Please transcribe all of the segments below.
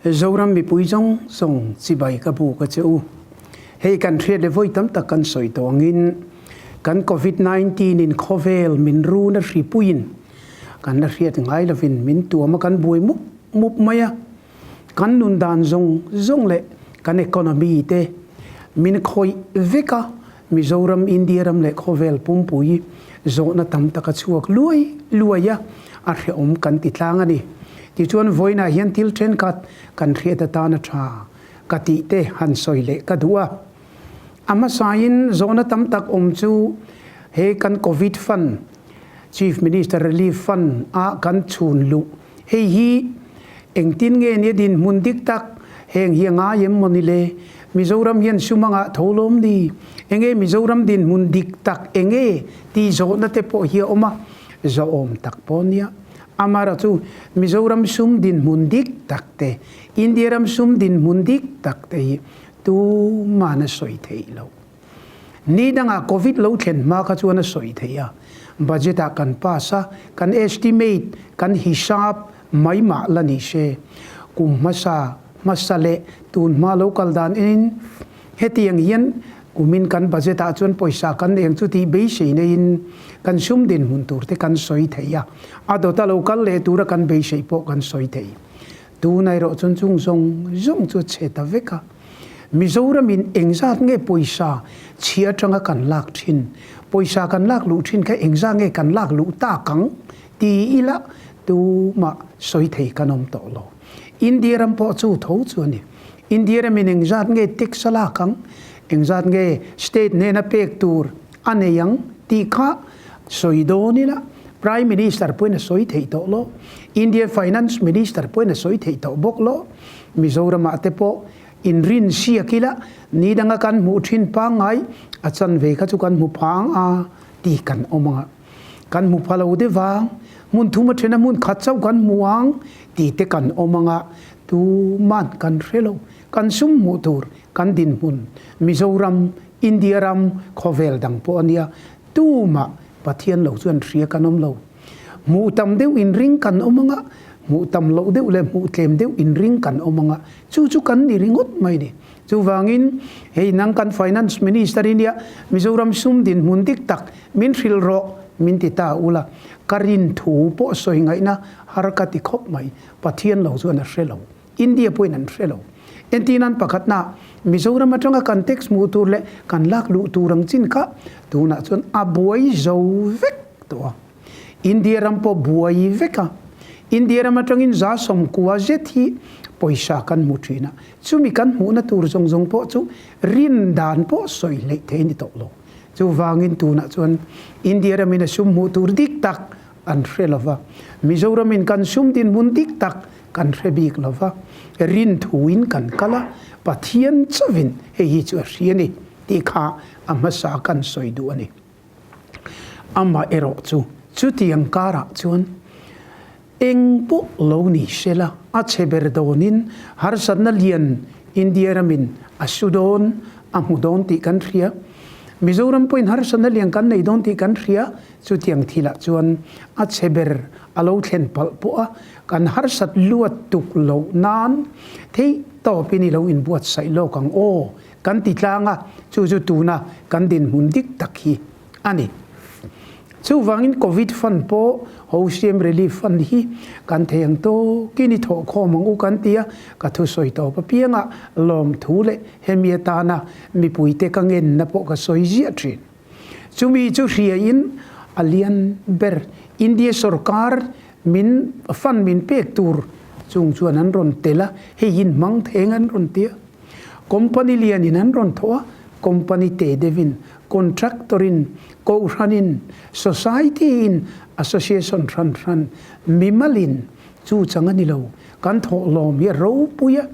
Zoram mipui zawng zawng chibai ka buk a che u. Hei kan hriat leh vawi tam tak kan sawi tawh angin kan Covid 19 in khawvel min run a hripuiin kan la hriat ngai lovin min tuam a kan buai mup mup mai a. Kan nun dan zawng zawng leh kan economy te min khawih vek a, Mizoram, India ram leh khawvel pumpui zawhna tam tak a chhuak luai luai a, a hrehawm kan ti tlang a ni. Tichuan vawiinah hian thil thenkhat kan hriat atan a tha ka tih te han sawi leh ka duh a. A hmasain zawhna tam tak awm chu he kan Covid Fund, Chief Minister Relief Fund a kan chhun luh hei hi Engtin nge nia dinhmun dik tak? Heng hi a ngai em maw ni le? Mizoram hian sum anga tho lawm ni? Enge Mizoram dinhmun dik tak enge tih zawhna te pawh hi a awm a, zawhawm tak pawh nia. Amara chu Mizoram sum dinhmun dik tak te, India ram sum dinhmun dik tak te hi tuman a sawi theih loh. Ni dangah Covid lo thlen hma kha chuan a sawi theih a, budget ah kan pass a, kan estimate, kan hisap mai mah la ni se. Kum hmasa, hmasa leh tun hma lo kal dan in hetiang hian kumin kan budget ah chuan pawisa kan eng chu tih beisei neiin kan sum dinhmun tur te kan sawi thei a, a dawta lo kal leh tura kan beisei pawh kan sawi thei. Tun erawh chuan chung zawng zawng chu a chhe ta vek a. Mizoramin engzat nge pawisa chhi atanga kan lak thin, pawisa kan lak luh thin kha engzat nge kan lak luh tak ang ti ila tumah sawi thei kan awm tawh lo. India ram pawh chu tho chu a ni. India ramin engzat nge tax a lak ang, engzat nge state hnena pek tur a nei ang tih kha sawi dawn ila Prime Minister pawhin a sawi theih tawh lo, India Finance Minister pawhin a sawi theih tawh bawk lo. Mizoramah te pawh inrin siak ila ni danga kan hmuh thin pangngai a chanve kha chu kan hmu phang a ti kan awm ang a. Kan hmu pha lo deuh vang, hmun thum a then a hmun khat chauh kan hmu ang ti te kan awm ang a, tuman kan hre lo. Kan sum hmuh tur kan dinhmun Mizoram, India ram, khawvel dang pawh a nia, tumah Pathian lo chuan hria kan awm lo. Hmuh tam deuh inring kan awm anga, hmuh tam loh deuh leh hmuh tlem deuh inring kan awm anga, chu chu kan ni ringawt mai ni. Chuvangin, hei nang kan Finance Minister i nia, Mizoram sum dinhmun dik tak min hrilh rawh min ti ta ula, ka rin thu pawh sawi ngaihna har ka ti khawp mai. Pathian lo chuan a hre lo. India pawhin an hre lo. Entirnan pakhatna, Mizoram atanga kan tax hmuh tur leh kan lak luh tur ang chin kha tunah chuan a buai zo vek tawh a. India ram pawh buai vek a. India ram atangin 90 zet hi pawisa kan hmu thin a. Chumi kan hmuhna tur zawng zawng pawh chu rin dan pawh sawi hleih thei a ni tawh lo. Chuvangin tunah chuan India ramin a sum hmuh tur dik tak an hre lo va. Mizoramin kan sum dinhmun dik tak kan hre bik lo va, rin thuin kan kal a, Pathian chauhin hei hi chu a hria a ni tih kha a hmasa kan sawi duh a ni. Amah erawh chu chutiang karah chuan eng pawh lo ni se la, a chhe ber dawnin harsatna lian India ramin a su dawn, a hmu dawn tih kan hria. Mizoram pawhin harsatna lian kan nei dawn tih kan hria. Chutiang thilah chuan a chhe ber a lo thlen palh pawh a, kan harsat luat tuk loh nan theih tawpin i lo inbuatsaih lawk ang aw kan ti tlang a, chu chu tuna kan dinhmun dik tak hi a ni. Chuvangin Covid Fund pawh Hosiam Relief Fund hi kan thei ang tawkin i thawhkhawm ang u kan ti a, ka thusawi tawp apiangah lawmthu leh hemi atana mipuite ka ngenna pawh ka sawi ziah thin. Chumi chu hriain a lian ber India sorkar min fund min pek tur chung chuan an rawn tel a, hei in hmang theng an rawn ti a. Company lianin an rawn thawh a, company te deuhin, contractor in, kohhranin, society in, association hran hran, mimalin chu chang a ni lo. Kan thawhlawm hi a ropui a,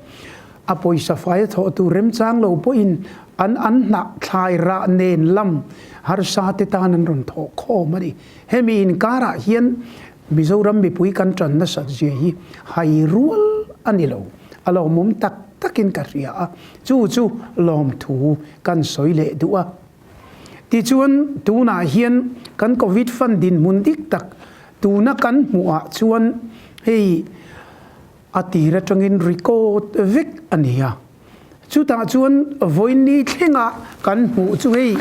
a pawisa fai a thawh tur remchang lo pawhin an an hnah thlai rah nen lam harsa te tan an rawn thawh khawm a ni. Hemi inkarah hian Mizoram mipui kan tan nasat zia hi hai rual a ni lo. A lawmawm tak takin ka hria a, chu chu lawmthu kan sawi leh duh a. Tichuan tunah hian kan Covid fund dinhmun dik tak tuna kan hmuhah chuan hei. A tir atangin record vek a ni a. Chutah chuan vawiin thlenga kan hmuh chu hei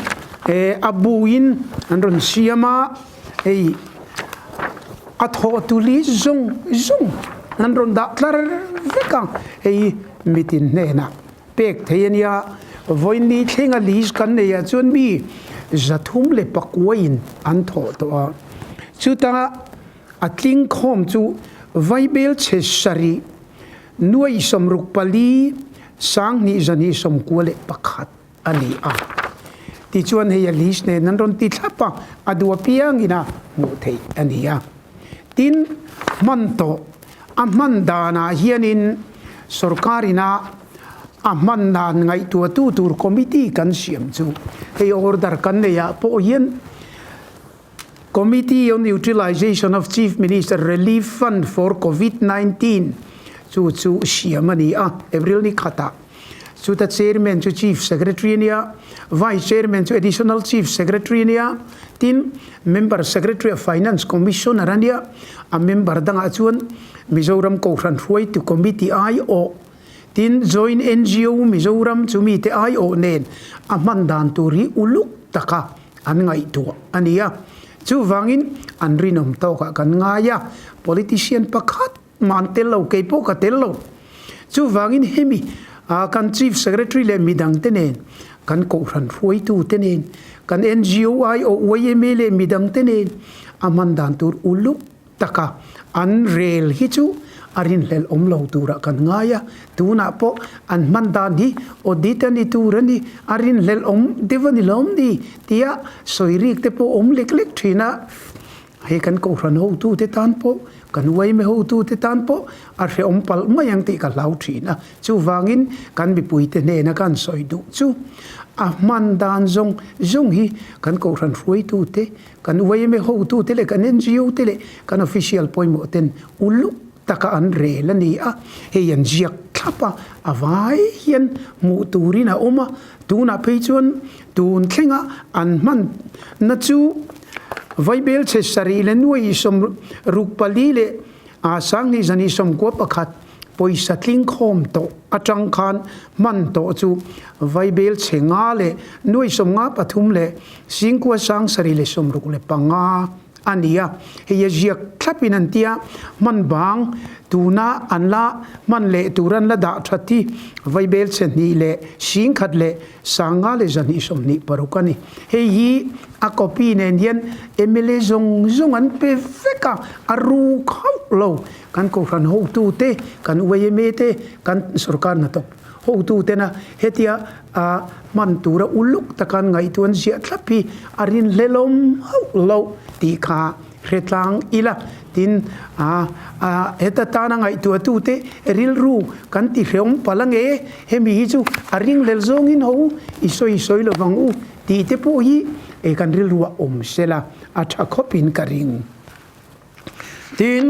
a buin an rawn siam a, hei a thawhtu list zawng zawng an rawn dah tlar vek a, hei mitin hnenah pek thei a nia. Vawiin thlenga list kan neihah chuan mi 309 in an thawh tawh a, chutah A tling khawm chu vaibel chhe sarih nuai 64 sang hnih zahnih 91 a ni a. Tichuan hei a list nen an rawn ti thlap a, a duh apiangin a hmuh theih a ni a. Tin, hman tawh a hman danah hianin sorkar ina a hman dan ngaihtuahtu tur committee kan siam chu hei order kan neihah pawh hian Committee on Utilization of Chief Minister Relief Fund for Covid 19 chu chu siam a ni a, April ni khatah. Chuta Chairman chu Chief Secretary a ni a, Vice Chairman chu Additional Chief Secretary a ni a, tin Member Secretary of Finance Commissioner a ni a, a member dangah chuan Mizoram Kohhran Hruaitu Committee aiawh, Tin, Joint NGO Mizoram chu mite aiawh nen a hman dan tur hi uluk taka an ngaihtuah a ni a. Chuvangin an rinawm tawkah kan ngai a, politician pakhat mah an tel lo, kei pawh ka tel lo. Chuvangin hemi kan Chief Secretary leh midangte nen, kan kohhran hruaitute nen, kan NGO aiawh yma leh midangte nen a hman dan tur uluk taka an rel hi chu a rinhlelh awm lo turah kan ngai a, tunah pawh an hman dan hi audit a ni tur a ni, a rinhlelh awm deuh a ni lawm ni tia sawi rik te pawh awm lek lek thin a, hei kan kohhran hotute tan pawh, kan uaime hotute tan pawh a hrehawm palh mai ang tih ka hlau thin a, chuvangin kan mipuite hnena kan sawi duh chu a hman dan zawng zawng hi kan kohhran hruaitute Kan yma hotute leh kan NGO te leh kan official pawimawh ten uluk taka an rel a ni a, hei an ziak thlap a, a vai hian hmuh turin a awm a, tunah phei chuan tun thlenga an hmanna chu vaibel chhe sarih leh nuai 64 leh 10,000 zahnih 91 pawisa tling khawm tawh atang khan hman tawh chu vaibel chhe nga leh nuai 53 leh singkua 765 a ni a. Hei a ziak thlapin an tia, hman bang tuna an la hman leh tur an la dah that hi vaibel chhe hnih leh singkhat leh 500 leh 226 a ni. Hei hi a copy nen hian mla zawng zawng an pe vek a, a ruk hauh lo. Kan kohhran hotute, kan yma te, kan sorkar hnathawk hotutena hetia a hman tura uluk taka an ngaihtuah an ziah thlap hi a rinhlelawm hauh lo tih kha hre tlang ila. Tin, a heta tana ngaihtuahtute rilru kan ti hrehawm palh ange, hemi hi chu a ringhlel zawngin ho u, i sawi sawi lovang u tih te pawh hi kan rilruah awm sela a tha khawpin ka ring. Tin,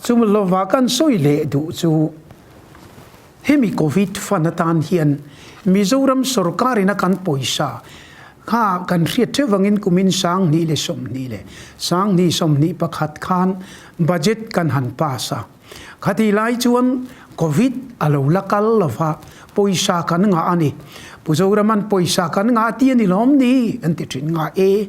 chumi lova kan sawi leh duh chu hemi Covid fund atan hian Mizoram sorkarin a kan pawisa kha kan hriat theuh vangin kumin 2020 leh 2021 khan budget kan han pass a. Khatih lai chuan Covid a lo la kal lova pawisa kan ngah a ni. Pu Zoraman pawisa kan ngah ti a ni lawm ni an ti thin ngah e.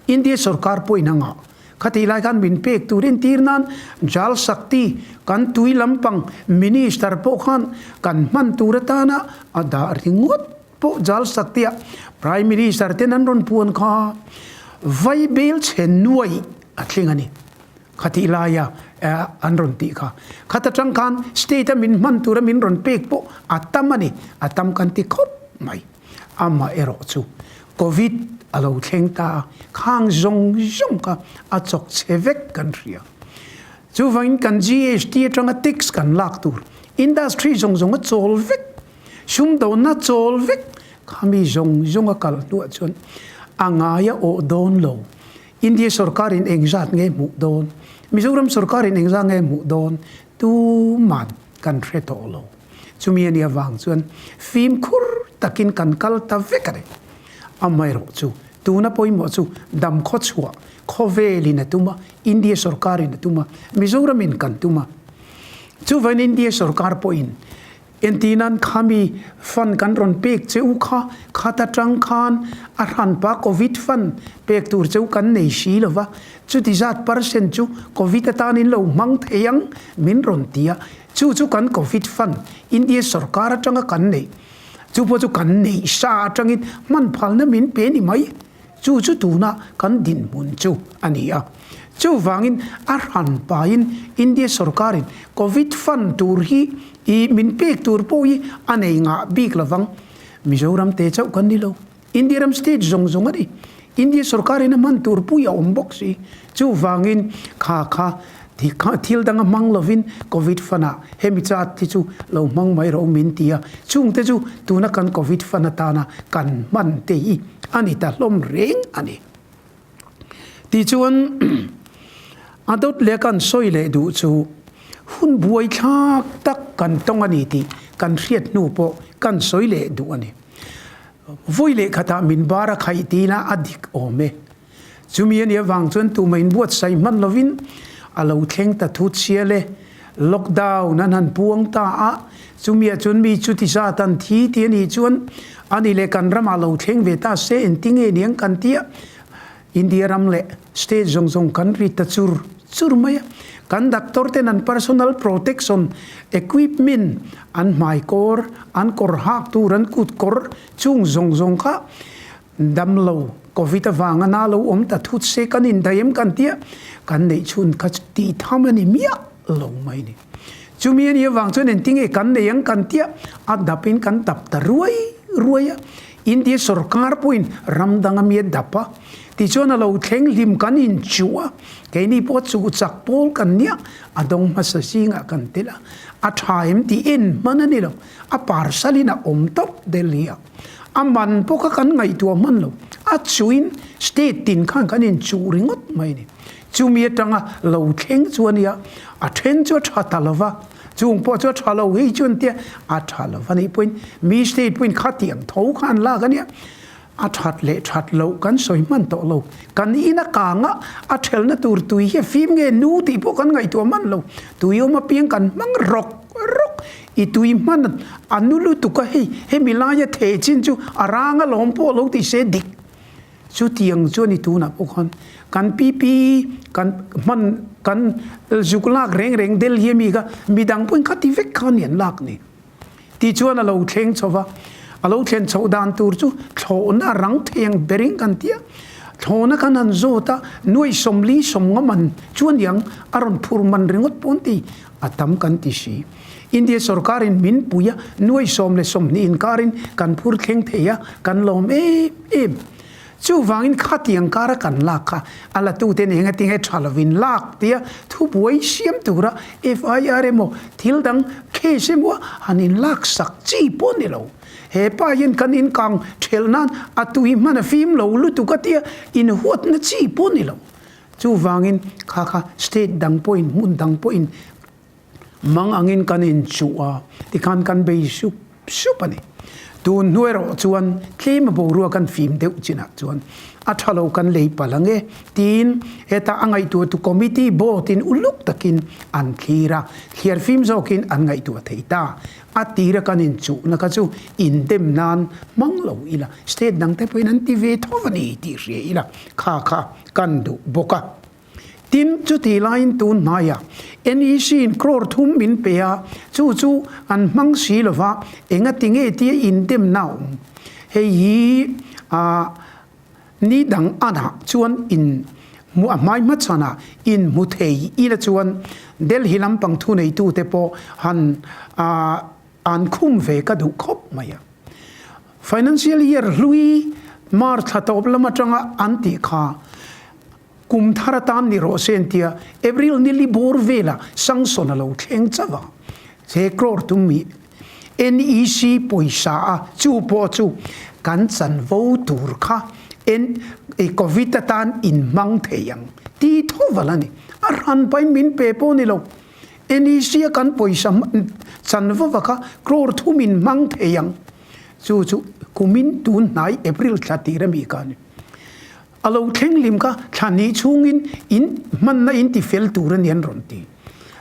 India sorkar pawhin a ngah. Khatih lai khan min pek tur entir nan Jal Shakti kan tui lampang Minister pawh khan kan hman tur atana a dah ringawt pawh Jal Shakti ah Prime Minister ten an rawn puan kha vai bel chhe nuai a thleng a ni. Khatih laia an rawn tih kha. Khat atang khan state a min hman tura min rawn pek pawh a tam a ni. A tam kan ti khawp mai. Amah erawh chu Covid a lo thleng ta a, khang zawng zawng kha a chawk chhe vek kan hria. Chuvangin kan GST atanga tax kan lak tur, industry zawng zawng a chawl vek, sumdawnna chawl vek, khami zawng zawng a kal hnuah chuan a ngai a awh dawn lo. India sorkarin engzat nge hmuh dawn, Mizoram sorkarin engzat nge hmuh dawn tuman kan hre tawh lo. Chumi a nih avang chuan fimkhur takin kan kal ta vek a ni. Amaherawh chu tuna pawimawh chu dam khawchhuah khawvelin a tum a, India sorkarin a tum a, Mizoramin kan tum a. Chuvain India sorkar pawhin Entinan khami fund kan rawn pek che u kha, khat atang khan a hranpa Covid fund pek tur che u kan nei si lo va, chuti zat percent chu Covid atan in lo hmang thei ang min rawn ti a, chu chu kan Covid fund India sorkar atanga kan neih, chu pawh chu kan neih sa atangin hman phalna min pe ni mai. Chu chu tuna kan dinhmun chu a ni a. Chuvangin a hran pahin India sorkarin Covid fund tur hi i min pek tur pawh hi a nei ngah bik lovang. Mizoram te chauh kan ni lo. India ram state zawng zawng a ni. India sorkarin a hman tur pui a awm bawk si. Chuvangin kha kha thil danga hmang lovin Covid fund ah hemi chat hi chu lo hmang mai rawh u min ti a, chungte chu tuna kan Covid fund atana kan hman te hi a ni ta hlawm reng a ni. Tichuan a dawt leh kan sawi leh duh chu hun buaithlak tak kan tawng a ni tih kan hriat hnu pawh kan sawi leh duh a ni. Vawi leh khatah min bar a khaih tihna a dik awm e. Chumi a nih avang chuan tumah inbuatsaih hman lovin a lo thleng ta thut sial e. Lockdown an han puang ta a, chumiah chuan mi chuti zat an thi tih a nih chuan a ni leh kan ramah lo thleng ve ta se engtinge niang kan tia India ram leh state zawng zawng kan ri ta chur chur mai a. Kan doctor ten an personal protection equipment an hmaikawr, an kawr hak tur, an kut kawr chung zawng zawng kha Damlo, Covid avanga na lo awm ta thut se kan indaih em kan tia, kan neih chhun kha chu tih tham a ni miah lo mai ni. Chumi a nih avang chuan engtinge kan nei ang kan tia, a dap in kan dap ta ruai ruai a. India sorkar pawhin ram danga mi a dap a, tichuan a lo thleng hlim kan inchuh a, keini pawh chuh chak pawl kan nia, a dawng hmasa zingah kan tel a, a tha em tih en hman a ni lo, a parcel in a awm tawp Delhi ah. A man pawh kha kan ngaihtuah hman lo. A chuin state tin khan kan inchuh ringawt mai a ni. Chumi atanga lo thleng chu a nia, a then chu a tha ta lo va, chung pawh chu a tha lo hei chu an tia, a tha lo va nih pawhin mi state pawhin khatiang tho kha an lak a nia. A that leh that loh kan sawi hman tawh lo. Kan in a kang a, a thelna tur tui hi a fim nge nu tih pawh kan ngaihtuah hman lo. Tui awm apiang kan hmang rawk rawk. I tui hman a nu lutuk a hei, hemi laia theh chin chu a rang a lawm pawh lo ti se dik. Chutiang chuan i tunah pawh khan kan PPE kan hman kan zuk lak reng reng Delhi ami kha midang pawhin khati vek kha a ni an lak ni. Tichuan a lo thleng chho va, a lo thlen chhoh dan tur chu thlawhna a rang thei ang berin kan ti a. Thlawhna khan han zawt a, nuaih 40 sawmnga man chu a niang a rawn phur man ringawt pawh an ti, a tam kan ti si. India sorkarin min pui a, nuaih 10 20 inkarin kan phur thleng thei a, kan lawm em em. Chuvangin khatiang kara kan lak kha a latute nen enga tinge tha lovin lak tia thubuai siam tura FIR emaw thil dang case emaw han in lak sak chi pawh ni lo. He pa hian kan inkang thelh nan a tui hman a fim lo lutuk a tia inhuatna chi pawh ni lo. Chuvangin kha kha state dang pawhin hmun dang pawhin Mang angin kan inchuh a, tikhan kan bei sup sup a ni. Tun hnu erawh chuan tlem a boruak kan fim deuh chinah chuan a tha lo kan lei palh ang e tiin heta a ngaihtuahtu committee board in uluk takin an thlir a, thliar fim zawkin an ngaihtuah thei ta. A tira kan inchuhna kha chu indem nan hmang lo ila, state dangte pawhin an ti ve tho a ni tih hria ila kha kha kan duh bawk a. Tin, chutih laiin tun hnaiah NEC in crore thum min pe a, chu chu an hmang si lo va, engati nge tia indemna a awm? Hei hi ah ni dang anah chuan in hmu a hmai hmachhanah in hmu thei ila chuan Delhi lampang thuneitute pawh han ah an khum ve ka duh khawp mai a. Financial year hlui March thla tawp lam atanga an tih kha Kum thar atan ni rawh se an tia, April ni li bawr velah sanction a lo thleng chauh a. He crore tum hi NEC pawisa a, chu pawh chu kan chanvo tur kha Covid atan in hmang thei ang ti tho val a ni. A hran pahin min pe pawh ni lo. NEC a kan pawisa chanvo va kha crore thum in hmang thei ang. Chu chu kumin tun hnai April thla tir a mi kha a ni. A lo thleng lim kha thla hnih chhungin in hmanna in ti fel tur a ni an rawn ti.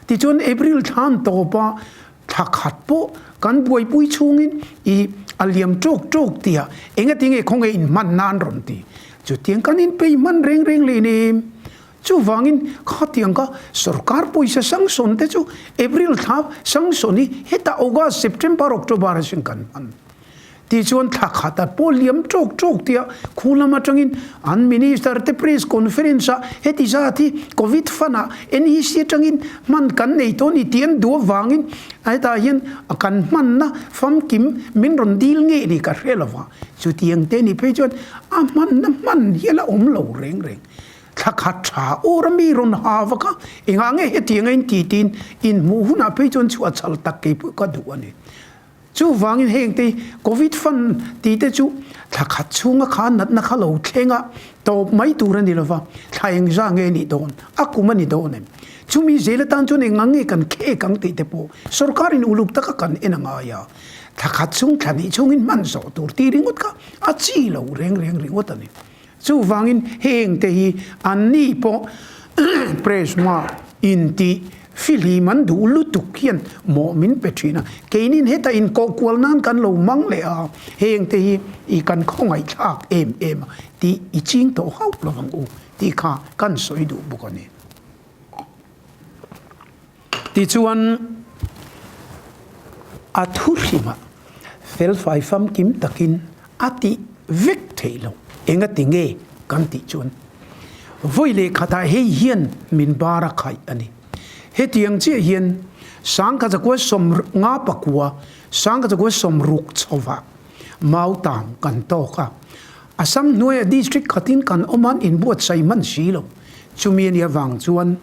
Tichuan April thlan tawpa thla khat pawh kan buaipui chhungin i a liam tawk tawk tia engatinge khawnge in hman nan rawn ti. Chutiang kan inpei hman reng reng leh nem. Chuvangin khatiang kha sorkar pawisa sanction te chu April thla sanction hi hetah August, September, October asin kan hman. Tichuan thla khata pawh liam tawk tawk tia khu lam atangin an minister te press conference ah heti zat hi covid fund ah NEC atangin hman kan nei tawh a ni tih an duh avangin hetah hian kan hmanna famkim min rawn dil ngei a ni ka hre lo va. Chutiang te ni phei chuan a hmanna hman hial a awm lo reng reng. Thla khat tha ur a mi rawn ha vak a, engah nge hetianga in ti tiin inhmuh hunah phei chuan chhuah chhal tak kei pawh ka duh a ni. Chuvangin hengte hi Covid fund tih te chu thla khat chhunga kha natna kha lo thleng a, tawp mai tur a ni lova, thla engzah nge nih dawn, a kum a ni dawn em? Chumi zel atan chuan engang nge kan khek ang tih te pawh sorkarin uluk taka kan en a ngai a, thla khat chhung thla hnih chhungin hman zawh tur tih ringawt kha a chi lo reng reng ringawt a ni. Chuvangin hengte hi anni pawh press hma intih fihlim an duh lutuk hian mawh min pe thin a, keinin heta inkawh kual nan kan lo mang leh a, hengte hi i kan khawngaihthlak em em a tih i ching tawh hauh lovang u tih kha kan sawi duh bawk a ni. Tichuan, a thuhrimah felfai famkim takin a tih vek theih loh. Engati nge kan tih chuan vawi leh khatah hei hian min bar a khaih a ni. Hetiang chiah hian Sangkhatzakua 59, Sangkhatzakua 60 chhovah Mautam kan tawk a. Assam hnuaiah district khatin kan awm an inbuatsaih hman si lo. Chumi a nih avang chuan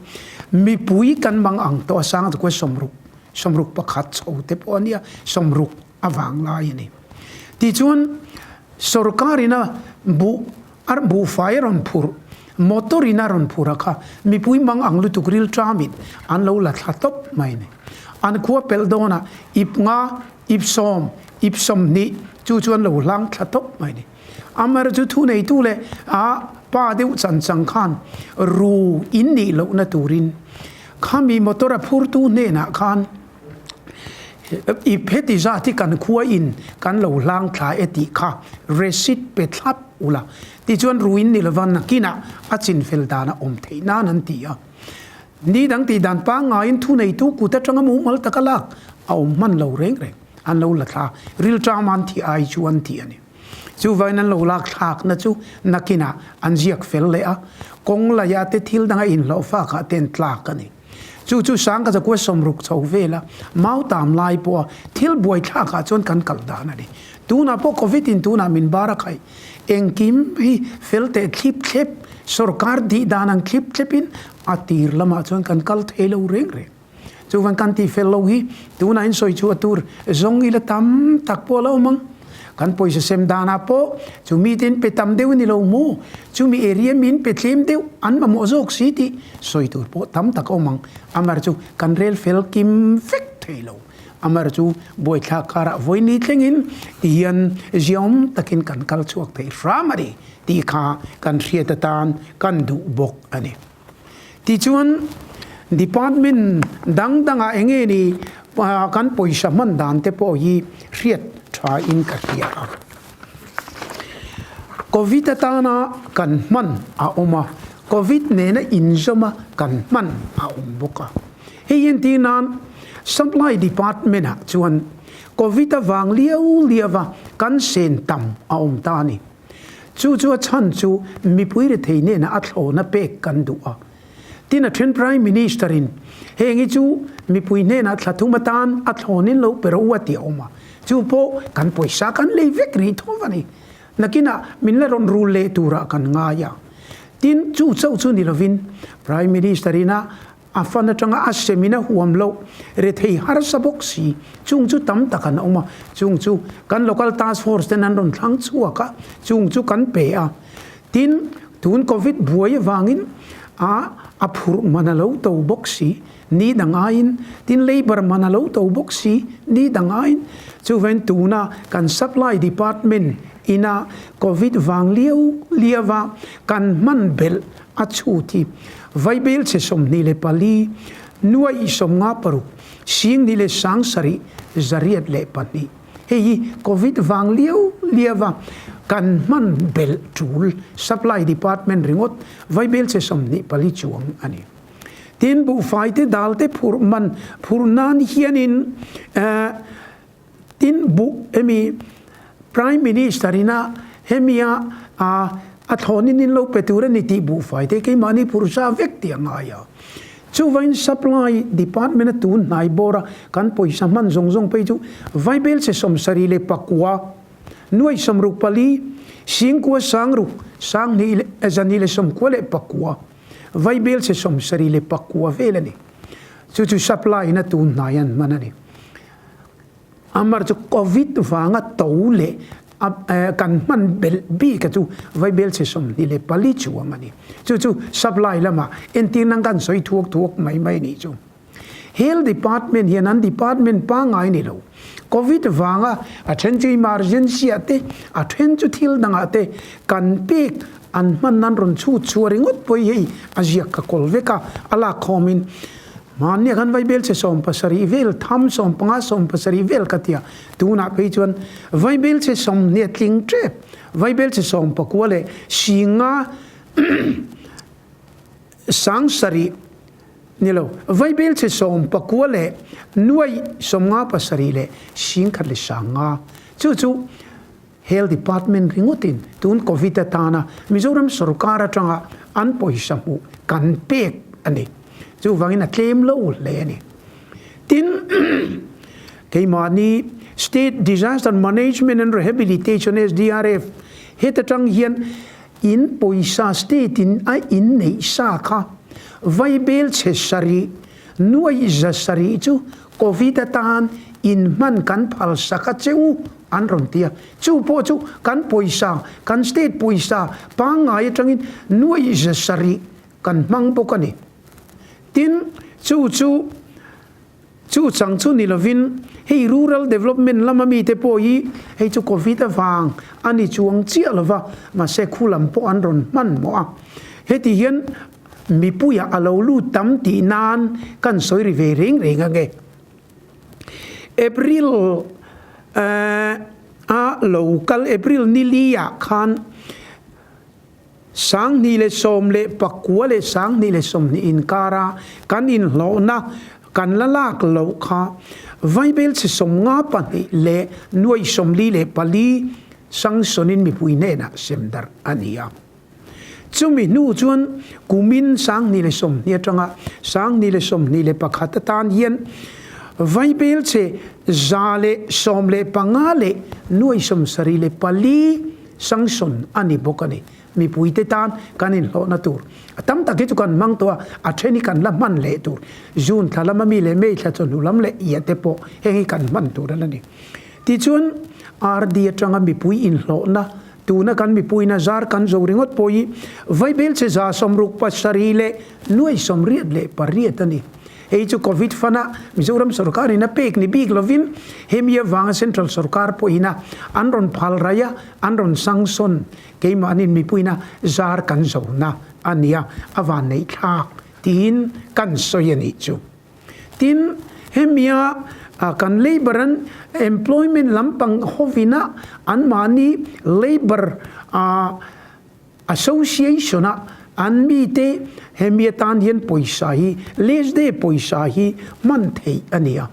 mipui kan mang ang tawh a sang chu 60, 61 chho te pawh a nia, 60 avang lai a ni. Tichuan sorkarin a buh a buhfai a rawn phurh, motor in a rawn phurh a kha mipui mang ang lutuk rilṭamin an lo la thla tawp mai a ni. An khua pelh dawnah ip nga Ip sawm, ip 20 chu chuan lo hlang thla tawp mai ni. Amar chu thu neitu leh a pa deuh chan chang khan ru in nih lohna turin khami motor a phurtu hnenah khan ip heti zat hi kan khua in kan lo hlang thla e tih kha receipt pe thlap ula tichuan ru in ni lova nakinah a chinfel dan a awm theih nan an ti a. Ni dang tih dan pangngaiin thuneitu kut atanga mumal taka lak a awm hman lo reng reng. An lo la thla. Rilṭam an thih ai chu an ti a ni. Chuvangin an lo lak thlakna chu nakinah an ziak fel leh a, kawng laiah te thil danga inhlawh fakah te an tlak a ni. Chu chu Sangkazakua 60 chho vela Mautam lai pawha thil buaithlakah chuan kan kal dan a ni. Tunah pawh Covid in tunah min bar a khaih. Engkim hi fel teh thlip thlep, sorkar dih dan ang thlip thlepin a tir lamah chuan kan kal thei lo reng reng. Chuvan kan tih fel lo hi tunah in sawi chhuah tur zawng ila tam tak pawh a lo awm ang. Kan pawisa sem danah pawh chumi te in pe tam deuh a ni lo maw? Chumi area mi in pe tlem deuh an mamawh zawk si tih sawi tur pawh tam tak a awm ang. Amar chu kan rel fel kim vek thei lo. Amar chu buaithlak karah vawi ni thlengin tihian ziaawm takin kan kal chhuak thei hram a ni tih kha kan hriat atan kan duh bawk a ni. Tichuan department dang dangah eng nge ni kan pawisa hman dan te pawh hi hriat tha in ka hria a. Covid atana kan hman a awm a, Covid nena inzawma kan hman a awm bawk a. Hei entir nan Supply Department ah chuan Covid avang liau liau a kan sen tam a awm ta a ni. Chu chu a chhan chu mipui rethei hnenah a thlawhna pek kan duh a. Tin a then Prime Minister in heng hi chu mipui hnenah thla thum atan a thlawnin lo pe rawh u a ti a awm a. Chu pawh kan pawisa kan lei vek rih tho a ni. Nakinah min la rawn rul leh turah kan ngai a. Tin chu chauh chu ni lovin Prime Minister in a A fan atanga a semin a huam loh, rethei harsa bawk si, chung chu tam tak an awm a, chung chu kan local task force ten an rawn thlang chhuak a, chung chu kan pe a. Tin, tun covid buai avangin a a phurh man a lo to bawk si, ni dang aiin, tin labour man a lo to bawk si, ni dang aiin, chuvangin tuna kan supply department ina covid vang liau liau a kan hman belh a chhut hi Vaibel chhe 24. Nuaih 56, 20 leh 70 102. Hei hi Covid vang liau liau a kan hman belh tul Supply Department ringawt vaibelchhe 24 chuang a ni. Tin, buhfai te dal te phurh man phurh nan hianin Tin, buh hemi Prime Minister ina hemia a thlawnin in lo pe tur a ni tih buhfai te keimahni phursa vek tih a ngai a. Chuvain Supply Department a tun hnai bawr a kan pawisa hman zawng zawng phei chu Vaibelchhe 74, 64, 90 sangruk, 249, Vaibelchhe 79 vel a ni. Chu chu supply in a tun hnai an hman a ni. Amar chu Covid vanga to leh kan hman belh bik a chu Vaibelchhe 24 chuang a ni. Chu chu supply lamah entir nan kan sawi thuak thuak mai mai a nih chu. Health Department hian an department pangngai ni lo. Covid vanga a then chu emergency ah te, a then chu thil dangah te kan pek an hman nan rawn chhut chhuah ringawt pawh hi hei a ziak ka kawl vek a, a lak khawmin Mahnia khan Vaibelchhe 70 vel tham 15 70 vel ka tia tunah phei chuan Vaibelchhe 20 a tling tep Vaibelchhe 19 leh 50 7 ni lo Vaibelchhe 19 leh nuai 57 leh 10,000 leh 5,000 chu chu Health Department ringawtin tun Covid atana Mizoram sorkar atanga an pawisa hmuh kan pek a ni. Chuvangin a tlem lo hle a ni. Tin, keimahni State Disaster Management and Rehabilitation, SDRF, het atang hian in pawisa state in a inneih sa kha vaibel chhe sarih Nuaih 700 chu Covid atan inhman kan phalsak a che u an rawn ti a. Chu pawh chu kan pawisa, kan state pawisa pangngai atangin nuaih 700 kan hmang bawk a ni. Tin, chu chu chu chang chu ni lovin hei rural development lama mite pawh hi hei chu Covid avang a ni chuang chiah lova, mahse khu lam pawh an rawn hmanhmawh a. Heti hian Mipuiah a lo lut tam tih nan kan sawi ri ve reng reng ange. April a lo kal April ni li ah khan 2019 leh 2020 inkara kan inhlawhna kan la lak loh kha Vaibelchhe 52 leh nuai 44 sanction in mipui hnenah sem darh a ni a. Chumi hnu chuan kumin 2020 atanga 2021 atan hian Vaibelchhe 115 leh nuai 74 sanction a ni bawk a ni. Mipuite tan kan inhlawhna tur a tam tak hi chu kan hmang tawh a, a then hi kan la hman leh tur. June thla lama mi leh May thla chawhnu lam leh iah te pawh heng hi kan hman tur a la ni. Tichuan RD atanga mipui inhlawhna Tuna kan mipuina zar kan zo ringawt pawh hi Vaibelchhe 67 leh nuai 88 a ni. Hei chu Covid fund-a Mizoram sorkarin a pek ni bik lovin hemi avanga Central sorkar pawhina an rawn phal raih a, an rawn sanction keimahnin mipuina zar kan zona a nia, a vanneih thlak tiin kan sawi a nih chu. Tin, hemia kan labour an employment lampang hovina anmahni labour association a an mite hemi atan hian pawisa hi less day pawisa hi hman theih a ni a.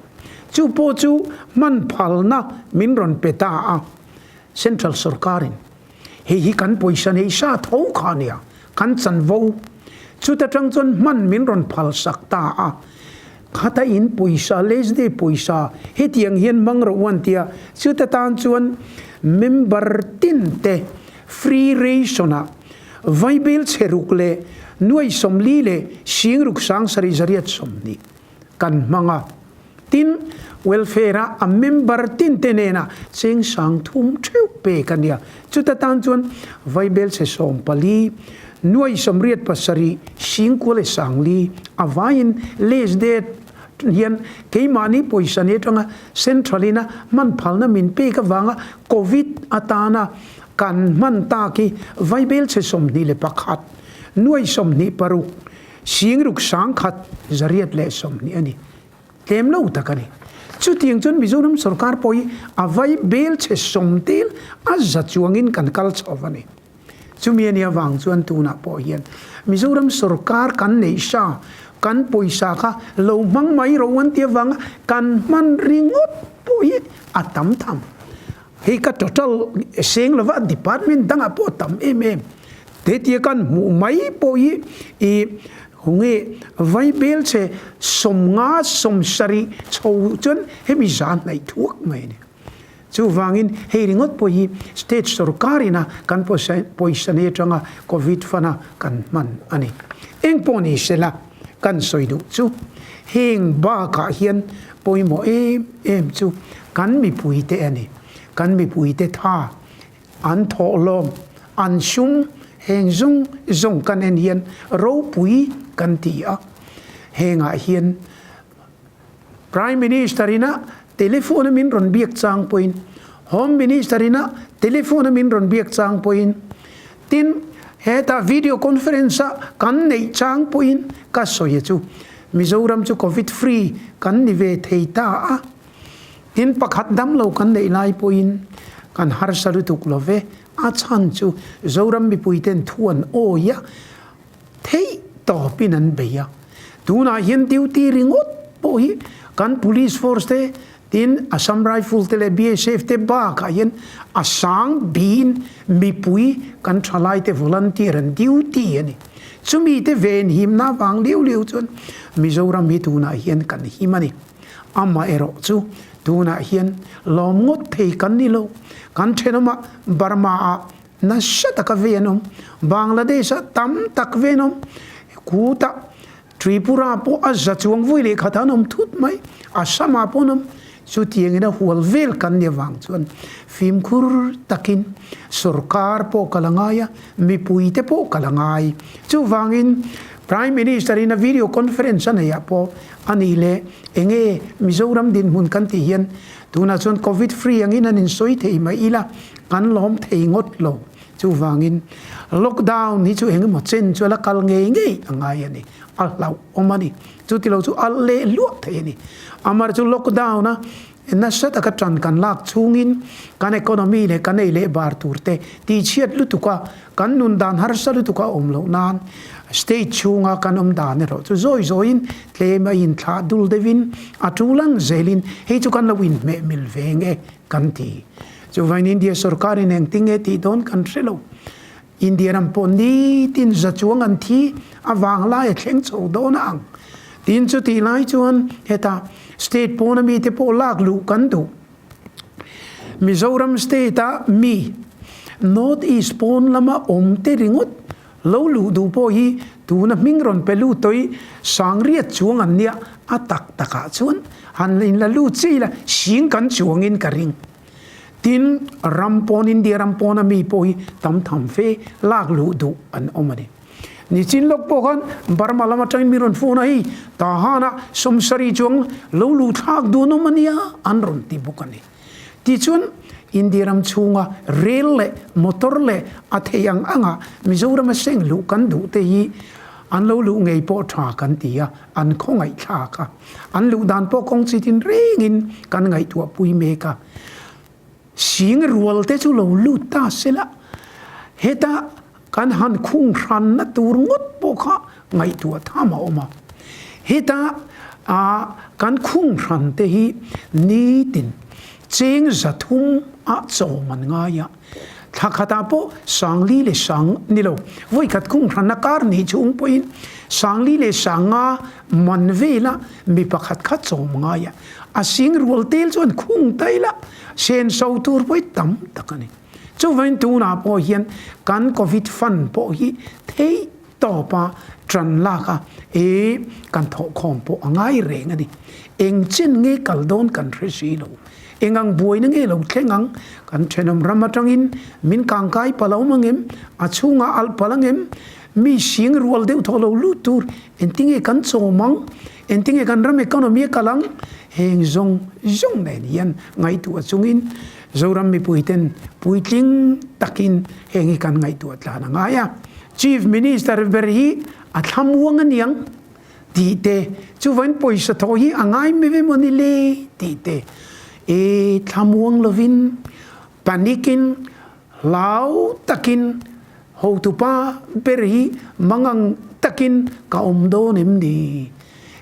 Chu pawh chu hman phalna min rawn pe ta a central sorkarin. Hei hi kan pawisa nei sa tho kha a nia, kan chanvo. Chuta tang chuan hman min rawn phalsak ta a, khata in pawisa, Lesday pawisa, hetiang hian hmang rawh u an ti a, chuta tan chuan member tin te free ration ah vaibel chhe ruk leh nuai 40 leh 60 720 kan hmang a. Tin, welfare-a a member tinte nena cheng 3000 theuh pek a nia. Chuta tan chuan Vaibelchhe 14, nuai 87, 90 leh 40 a vaiin less det hian keimahni pawisa ni atanga central ina hman phalna min pek avanga Covid atana kan hman tak hi Vaibelchhe 21, nuai 26. Singruk 10 120 a ni. Tlem lo tak a ni. Chutiang chuan Mizoram sorkar pawh hi a vai bel chhe sawm tel a za chuangin kan kal chho a ni. Chumi a nih avang chuan tunah pawh hian Mizoram sorkar kan neih sa, kan pawisa kha lo hmang mai ro an tih avanga kan hman ringawt pawh hi a tam tham. Hei ka total seng lova department dangah pawh a tam em em. Hetia kan hmuh mai pawh hi i hunge vai bel che 50 70 chho chuan hemi zan hnaih thuak mai a ni. Chuvangin hei ringawt pawh hi state sorkar ina kan pawisa nei atanga covid fund a kan hman a ni. Eng pawh ni sela kan sawi duh chu heng bakah hian pawimawh em em chu kan mipuite a ni. Kan mipuite tha an thawhlawm, an sum heng zawng zawng kan en hian ropui kan ti a. Hengah hian Prime Minister ina telephone a min rawn biak chang pawhin, Home Minister ina telephone a min rawn biak chang pawhin, tin heta video conference a kan neih chang pawhin ka sawi a chu Mizoram chu Covid free kan ni ve thei ta a, tin pakhat dam lo kan neih lai pawhin kan harsa lutuk lo ve, a chhan chu Zoram mipui ten thu an awi a, Theih tawpin an bei a. Tunah hian duty ringawt pawh hi kan police force te, tin Assam Rifle te leh BSF te bakah hian a sang biin mipui kan thalai te volunteer an duty a ni. Chumi te venhimna avang liau liau chuan Mizoram hi tunah hian kan him a ni. Amaherawh chu tunah hian lawm ngawt thei kan ni lo. Kan thenawmah Burma ah Nasa taka ve an awm. Bangladesh-ah tam tak ve an awm. Kutah Tripura pawh a za chuang vawi leh khat an awm thut mai. Assam-ah pawh an awm. Chutiangin a hual vel kan ni avang chuan fimkhur takin sorkar pawh ka la ngai a, mipuite pawh ka la ngai. Chuvangin Prime Minister-in a video conference a neihah pawh a nih leh enge Mizoram dinhmun kan tih hian Tunah chuan Covid free angin an insawi thei mai ila, kan lawm thei ngawt lo. Chuvangin lockdown hi chu engemaw chen chu a la kal ngei ngei a ngai a ni, a hlauhawm a ni. Chuti lo chu a leh luah thei a ni. Amar chu lockdown a nasa taka tan kan lak chhungin kan economy leh kan ei leh bar tur te tihchhiat lutuk a, Kan nun dan harsa lutuk a awm loh nan state chhunga kan awm dan erawh chu zawi zawiin tlem a inthlah dul deuhin a tul ang zelin hei chu kan lo inhmeh mil ve nge kan ti. Chuvangin India sorkarin engtin nge tih dawn kan hre lo. India ram pawh nitin za chuang an thi a vang lai a thleng chho dawn a ang. Tin chutih lai chuan heta state pawna mite pawh lak luh kan duh. Mizoram state-a mi North East pawn lama awm te ringawt lo luh duh pawh hi tuna hming rawn pe lut tawh i sangriat chuang an nia a tak takah chuan han inla lut chiah ila sing kan chuangin ka ring. Tin, ram pawn India ram pawna mi pawh hi tam tham fe lak luh duh an awm a ni. Nichin lawk pawh khan Burma lam atangin mi rawn phone a, hei Tahan-ah 70 chuang lo luh thlak dun awm a nia an rawn ti bawk a ni. Tichuan India ram chhunga rel leh motor leh a theih ang anga Mizorama seng luh kan duh te hi an lo luh ngei pawh tha kan ti a, an khawngaihthlak a. An luh dan pawh kawng chitin rengin kan ngaihtuahpui mek a. Sing rual te chu lo lut ta sela, heta kan han khung hranna tur ngawt pawh kha ngaihtuah tham a awm a. Heta kan khung hran te hi nitin cheng 300 ah chawm an ngai a, thla khatah pawh 4000 leh sang ni lo, vawikhat khung hranna kar nih chhung pawhin 4000 leh 5000 man vela mi pakhat kha chawm ngai a. A sing rual tel chuan khung ta ila senso tur pawh hi tam tak a ni. Chuvangin tunah pawh hian kan Covid fund pawh hi theih tawpa tan lak a e kan thawhkhawm pawh a ngai reng a ni. Eng chen nge kal dawn kan hre si lo. Eng ang buaina nge lo thleng ang? Kan thenawm ram atangin min kangkai palh a awm ang em? A chhungah alh palh ang em? Mi sing rual deuh thawh lo lut tur engtinge kan chawm ang? Engtinge kan ram economy a kal ang? Heng zawng zawng nen hian ngaihtuah chungin Zoram mipuiten puitling takin heng hi kan ngaihtuah tlan a ngai a. Chief Minister ber hi a thlamuang aniang tih te, chuvain pawisa thawh hi a ngai mai ve mawni le tih te, e thlamuang lovin panic in hlau takin hotupa ber hi mangang takin ka awm dawn em ni?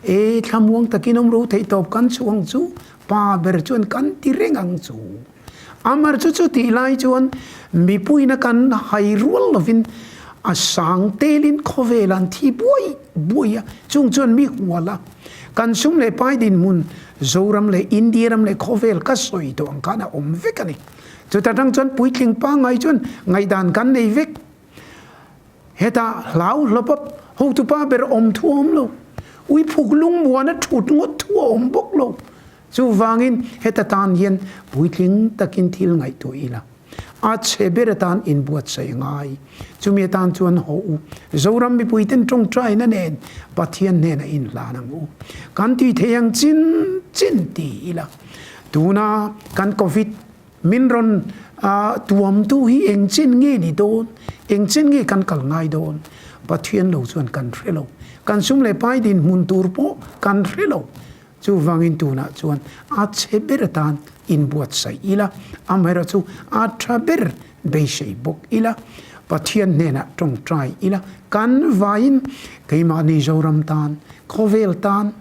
E thlamuang takin awm ro theih tawp kan chhuah ang chu, pa ber chuan kan ti reng ang chu. Amar chu chu tih lai chuan mipuina kan hai rual lovin a sang telin khawvel an thi buai buai a, chung chuan mi hual a. Kan sum leh pai dinhmun Zoram leh India ram leh khawvel ka sawi tawh ang khan a awm vek a ni. Chuta tang chuan puitling pangngai chuan ngaihdan kan nei vek. Hetah hlau hlawp a hotupa ber awm thu a awm lo. Uiphuk lungmuana thut ngawt thu a awm bawk lo. Chuvangin heta tan hian puitling takin thil ngaihtuah ila, a chhe ber atan inbuatsaih a ngai. Chumi atan chuan haw u, Zoram mipuiten tawngtaina nen Pathian hnenah inhlan ang u. Kan tih thei ang chin chin ti ila, tuna kan Covid min rawn tuamtu hi eng chin nge ni dawn, eng chin nge kan kal ngai dawn, Pathian lo chuan kan hre lo. Kan sum leh pai dinhmun tur pawh kan hre lo. Chuvangin tunah chuan a chhe ber atan inbuatsaih ila, amaherawhchu a tha ber beisei bawk ila, Pathian hnenah tawngtai ila, kan vaiin keimahni Zoram tan, khawvel tan,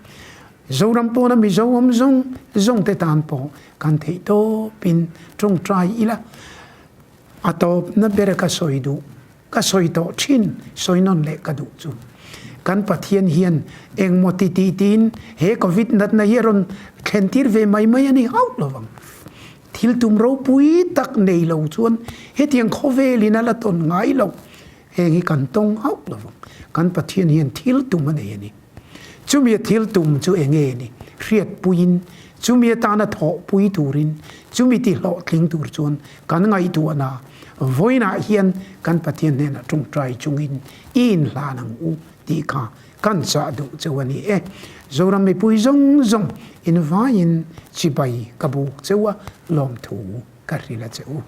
Zoram pawna Mizo awm zawng zawngte tan pawh kan theih tawpin tawngtai ila, a tawpna ber ka sawi duh. Ka sawi tawh thin, sawi nawn leh ka duh chu. Kan Pathian hian engmaw ti ti tiin he Covid natna hi a rawn thlen tir ve mai mai a ni hauh lo vang. Thil tum ropui tak nei lo chuan hetiang khawvelin a la tawn ngai lo, heng hi kan tawng hauh lo vang. Kan Pathian hian thil tum a nei a ni. Chumi a thil tum chu eng nge ni? Hriatpuiin, chumi atana thawhpui turin, chumi ti hlawhtling tur chuan kan ngaihtuahna vawiinah hian kan Pathian hnenah tawngtai chungin i inhlan ang u tih kha kan chah duh cheu a ni e. Zoram mipui zawng zawng invaiin chibai ka buk cheu a, lawmthu ka hrilh a che u.